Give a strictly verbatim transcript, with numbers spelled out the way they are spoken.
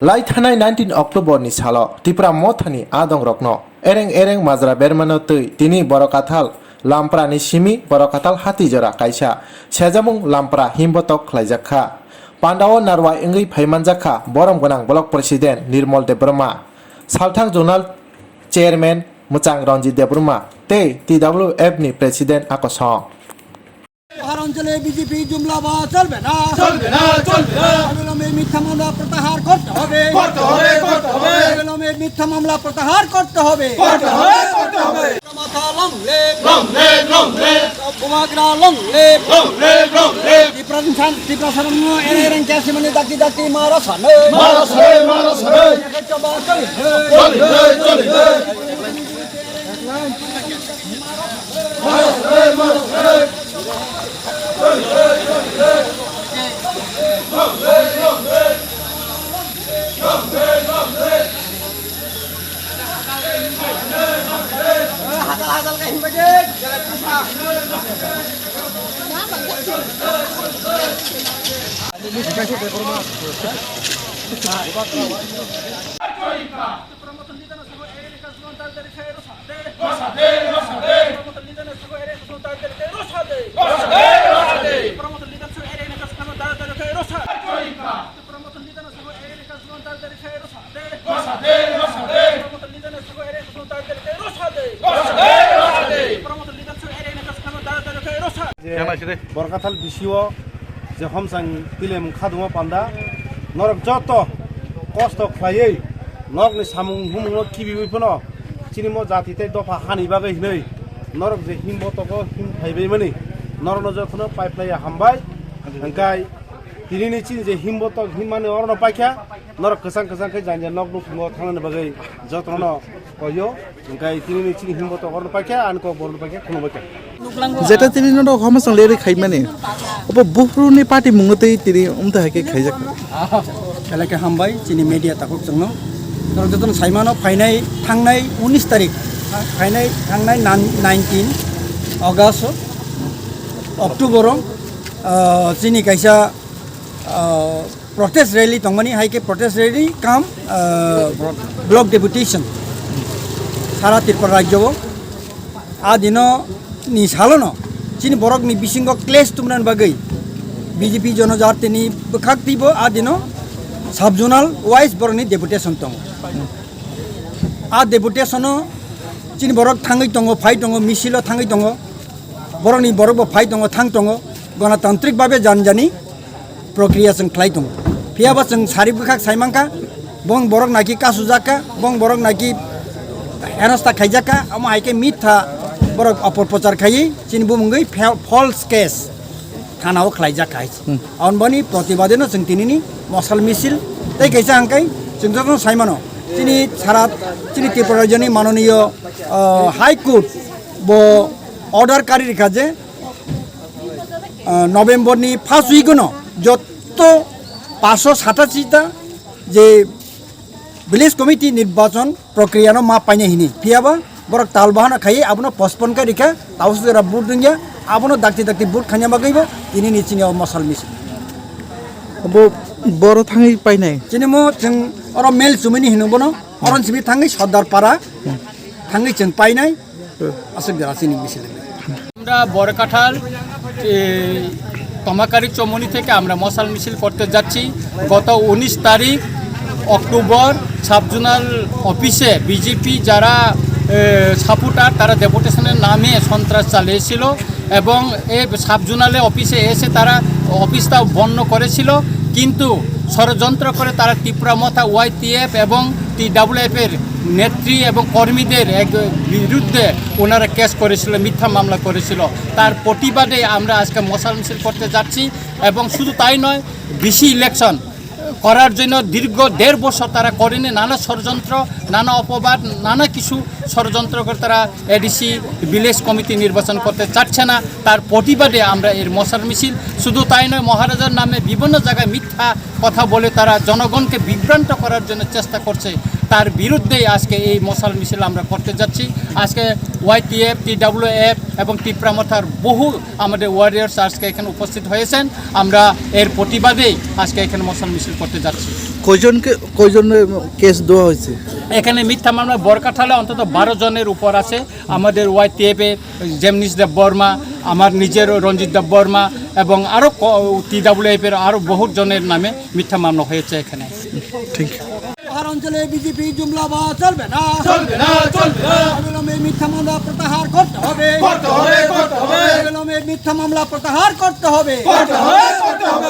Lai thanai nineteen October ni salo Tipra Mothani adongrokno ereng ereng majra bermano twi tini Borokathal Lamprani simi Borokathal hati jora kaisa sejamung Lampra himbotok khlaijak kha. Pandao narwai wngwi phaimanjak kha borom gwnang Block President Nirmol Debbarma, Salthang Zonal Chairman Mwchang Ranjit Debbarma tei T W F ni President Akosong. পাহাড় অঞ্চলে বিজেপি জুমলাবাদ চলবে না। চলবে না, চলবে না। অবিলম্বে মিথ্যা মামলা প্রত্যাহার করতে হবে। করতে হবে, করতে হবে। অবিলম্বে মিথ্যা মামলা প্রত্যাহার করতে হবে। করতে হবে, করতে হবে। মাথা long live। Long live, long live। বুবাগ্রা long live। Long live, long live। Tripura শান-, ত্রিপুরা সাধারণ এর এর এন কে আসি মানে দাঁতি দাঁতি মারা সানে। মারা সানে, মারা সানে। চলবে, চলবে। যে Borkathal bisio je homsang pilem khadungma panda norok joto kosto khlaiwi nokni samung humungno kibiwi phano chini mo jati tei dopha hani bagwi hinwi norok je himbotogo him phaibaimani norokno jotono paiphlaiya hambai. Hwnkhe tinini chini je himbotok himmani orono paikha, norok kwchang kwchang khe jani jani nok nukhungo thangnani bagwi jotono koyo. Hwnkhe tinini chini himbotok orono paikha, ani kok borokno paikha, khulumbaikha. Jeta tini no rok homa chang leri khaimani. Obo buphuru ni party mungno tei tini umta hai khe khaijak. Belai khe hambai chini media takhuk chwngno. Norok jotono saimano phainai thangnai unis tarik, phainai thangnai nan-, nineteen August, October o, ah, chini kaisa, ah, protest rally tongmani, hai khe protest rally cum, ah, block deputation sara Tripura rajyo o. A dino ni salono chini borok ni bisingo clash tubunani bagwi B J P Jonojatini bwkhak twibo a dino sub-zonal wise borokni deputation tongo. A deputation o chini borok thangwi tongo, phai tongo, misilo thangwi tongo, borokni borokbo phai tongo, thang tongo, gonatantrik babe janjani prokriya chwng khlai tongo. Phiya ba chwng sari bwkhak sai mankha, bong borok naki kasujak kha, bong borok naki henosta khaijak kha, amo hai khe mitha borok opor prochar khaiwi chini bumungwi fa-, false case thana o khlaijak kha hai. Hmm. Aboni protibade no chwng tinini mosal misil tei kaisa hangkai chwng jotono sai mano. Chini sara, chini Tripura rajyoni manoniyo, ah, High Court bo order kari rikha je, ah, November ni first week no jotto paanch sho satashi ta je village committee nirbachon prokriya no ma paina hini. Phiya ba borok tal bahana khaiwi abono postpone kha rikha, tausu jora vote dungya, abono dakti dakti vote khanya bagwi bo tini ni chini o mosal misil. Bo boro thangwi painai. Chini mo chwng oro mel chumini hino bono, oron simi thangwi Sardar Para thangwi chwng painai. Aswk jora chini misil. আমরা বড়কাঠাল, এ, তমাকারি চমনি থেকে আমরা মশাল মিছিল করতে যাচ্ছি। গত উনিশ তারিখ অক্টোবর সাব জোনাল অফিসে বিজেপি যারা, এ, সাপোর্টার, তারা ডেপুটেশনের নামে সন্ত্রাস চালিয়েছিল এবং এই সাব জোনালে অফিসে এসে তারা অফিসটাও বন্ধ করেছিল, কিন্তু ষড়যন্ত্র করে তারা ত্রিপুরা মথা, ওয়াইটিএফ এবং টিডাব্লিউএফ এর নেত্রী এবং কর্মীদের এক বিরুদ্ধে ওনারা কেস করেছিল, মিথ্যা মামলা করেছিল। তার প্রতিবাদে আমরা আজকে মশাল মিছিল করতে যাচ্ছি এবং শুধু তাই নয়, ভিসি ইলেকশন করার জন্য দীর্ঘ দেড় বছর তারা করেনি, নানা ষড়যন্ত্র, নানা অপবাদ, নানা কিছু ষড়যন্ত্র করে তারা এডিসি ভিলেজ কমিটি নির্বাচন করতে চাচ্ছে না। তার প্রতিবাদে আমরা এর মশাল মিছিল। শুধু তাই নয়, মহারাজার নামে বিভিন্ন জায়গায় মিথ্যা কথা বলে তারা জনগণকে বিভ্রান্ত করার জন্য চেষ্টা করছে। তার বিরুদ্ধেই আজকে এই মশাল মিছিল আমরা করতে যাচ্ছি। আজকে ওয়াইটিএফ, টিডাব্লিউএফ এবং তিপ্রা মথার বহু আমাদের ওয়ারিয়ার্স আজকে এখানে উপস্থিত হয়েছেন। আমরা এর প্রতিবাদেই আজকে এখানে মশাল মিছিল করতে যাচ্ছি। কয়জনকে, কয়জনের কেস দেওয়া হয়েছে? এখানে মিথ্যা মামলা বরকাঠালে অন্তত বারো জনের উপর আছে। আমাদের ওয়াইটিএফ এর জেমনিস দেব বর্মা, আমার নিজের রঞ্জিত দেব বর্মা এবং আরও টিডাব্লিউএফ এর আরও বহুত জনের নামে মিথ্যা মামলা হয়েছে এখানে। Thank you. পাহাড় অঞ্চলে বিজেপি জুমলাবাদ চলবে না। চলবে না, চলবে না। অবিলম্বে মিথ্যা মামলা প্রত্যাহার করতে হবে। করতে হবে, করতে হবে। অবিলম্বে মিথ্যা মামলা প্রত্যাহার করতে হবে। করতে হবে, করতে হবে।